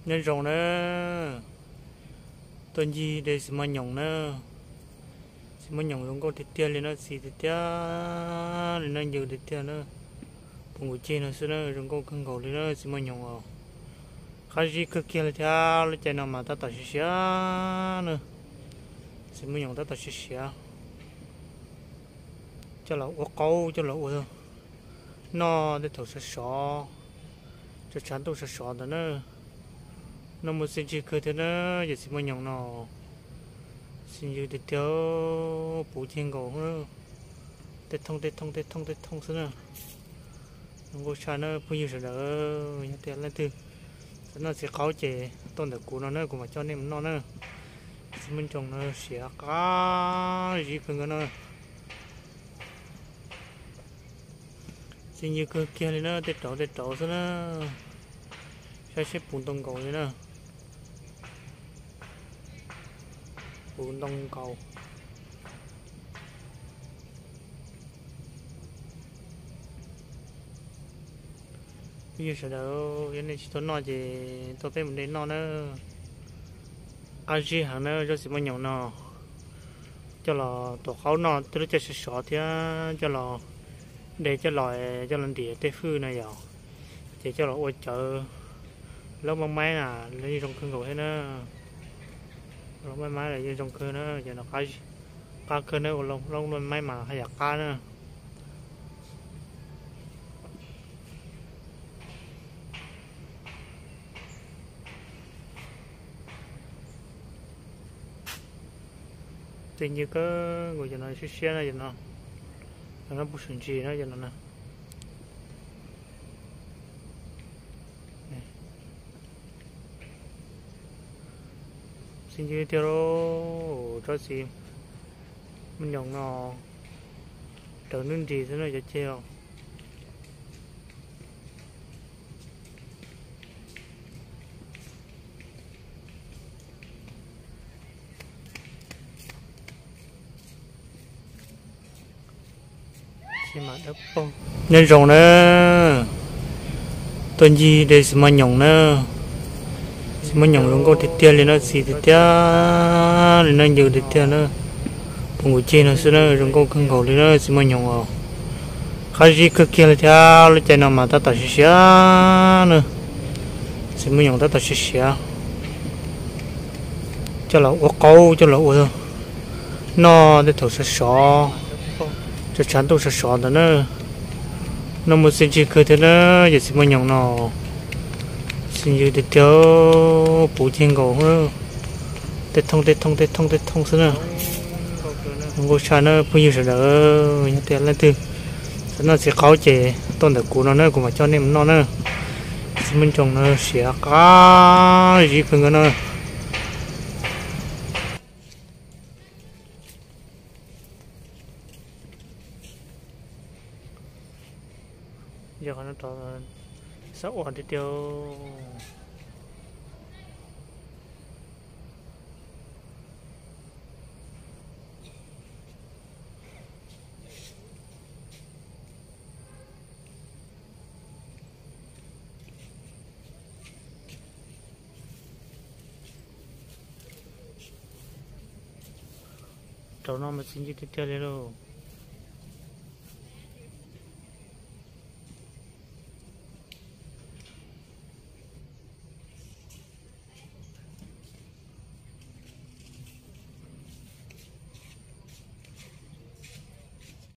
Nyob zoo na, tuaj ncig de txiv maj nyoos na. Txiv maj nyoos zoo nkauj tiag tiag li na, txiv tiag tiag li na, ncw tiag tiag na. Puv nkaus ceg no xwb na, zoo nkauj kawg nkaus li na txiv maj nyoos os. Qab zib kawg kiag li thiab, lub caij no mas tab tom siav siav na. Txiv maj nyoos tab tom siav siav. Coj los ua qaub, coj los ua noj tej thaum sov sov, tshav tshav ntuj sov sov ntawd na. Noj muaj txiaj ntsig kawg thiab na, yog txiv maj nyoos no. Txiv ncw tiag tiag, puv ceg nkaus, tej thooj tej thooj tej thooj tej thooj xwb na. Zoo nkauj tshaj na phooj ywg sawv daws, yog tias leej twg xav noj txiv qaub ces tuaj ntawm kuv no na, kuv mam coj nej mus noj na. Txiv maj nyoos no siav qab zib kawg nkaus na. Txiv ncw kawg kiag li na, tej rauv tej rauv xwb na. Saib seb puv ntoo nkaus li na. Puv ntoo nkaus. Phooj ywg sawv daws, yog nej tsis tau noj ces tuaj peb mus de noj na. Qab zib heev na, zaub txiv maj nyoos no. Coj los tuav qaub noj tej lub caij sov sov thiab coj los de coj los, coj los ntim tej hwj no yom. Ces coj los ua cawv. Laub maib maib na, yeej zoo kawg nkaus thiab na. Laub maib maib los yeej zoo kawg na, ces no qab kawg na, ua laub maib maib mas haj yam qab na. Txiv ncw kawg nkaus, cov no siab siab na, cov no, cov no puv swm ntsis na, cov no na. Txiv ncw tiag lauj, tsob txiv maj nyoos no raws nruab nris xwb na cov ceg os. Nyob zoo na, tuaj ncig de txiv maj nyoos na. Txiv maj nyoos zoo nkauj tiag tiag li na, txiv tiag tiag li na, ncw tiag tiag na. Puv nkaus ceg no xwb na, zoo nkauj kawg nkaus li na txiv maj nyoos os. Qab zib kawg kiag li thiab, lub caij no mas tab tom siav siav na. Txiv maj nyoos tab tom siav siav. Coj los ua qaub, coj los ua noj tej thaum sov sov, tshav tshav ntuj sov sov ntawd na. Noj muaj txiaj ntsig kawg thiab na, yog txiv maj nyoos no. Txiv ncw tiag tiag, puv ceg nkaus, tej thooj tej thooj tej thooj tej thooj xwb na. Zoo nkauj tshaj na phooj ywg sawv daws, yog tias leej twg xav noj txiv qaub ces tuaj ntawm kuv no na, kuv mam coj nej mus noj na. Txiv maj nyoos no siav qab zib kawg nkaus na. Yog qhov no rov xav ua tiag tiag. Rau no mas txiv ncw tiag tiag li lauj.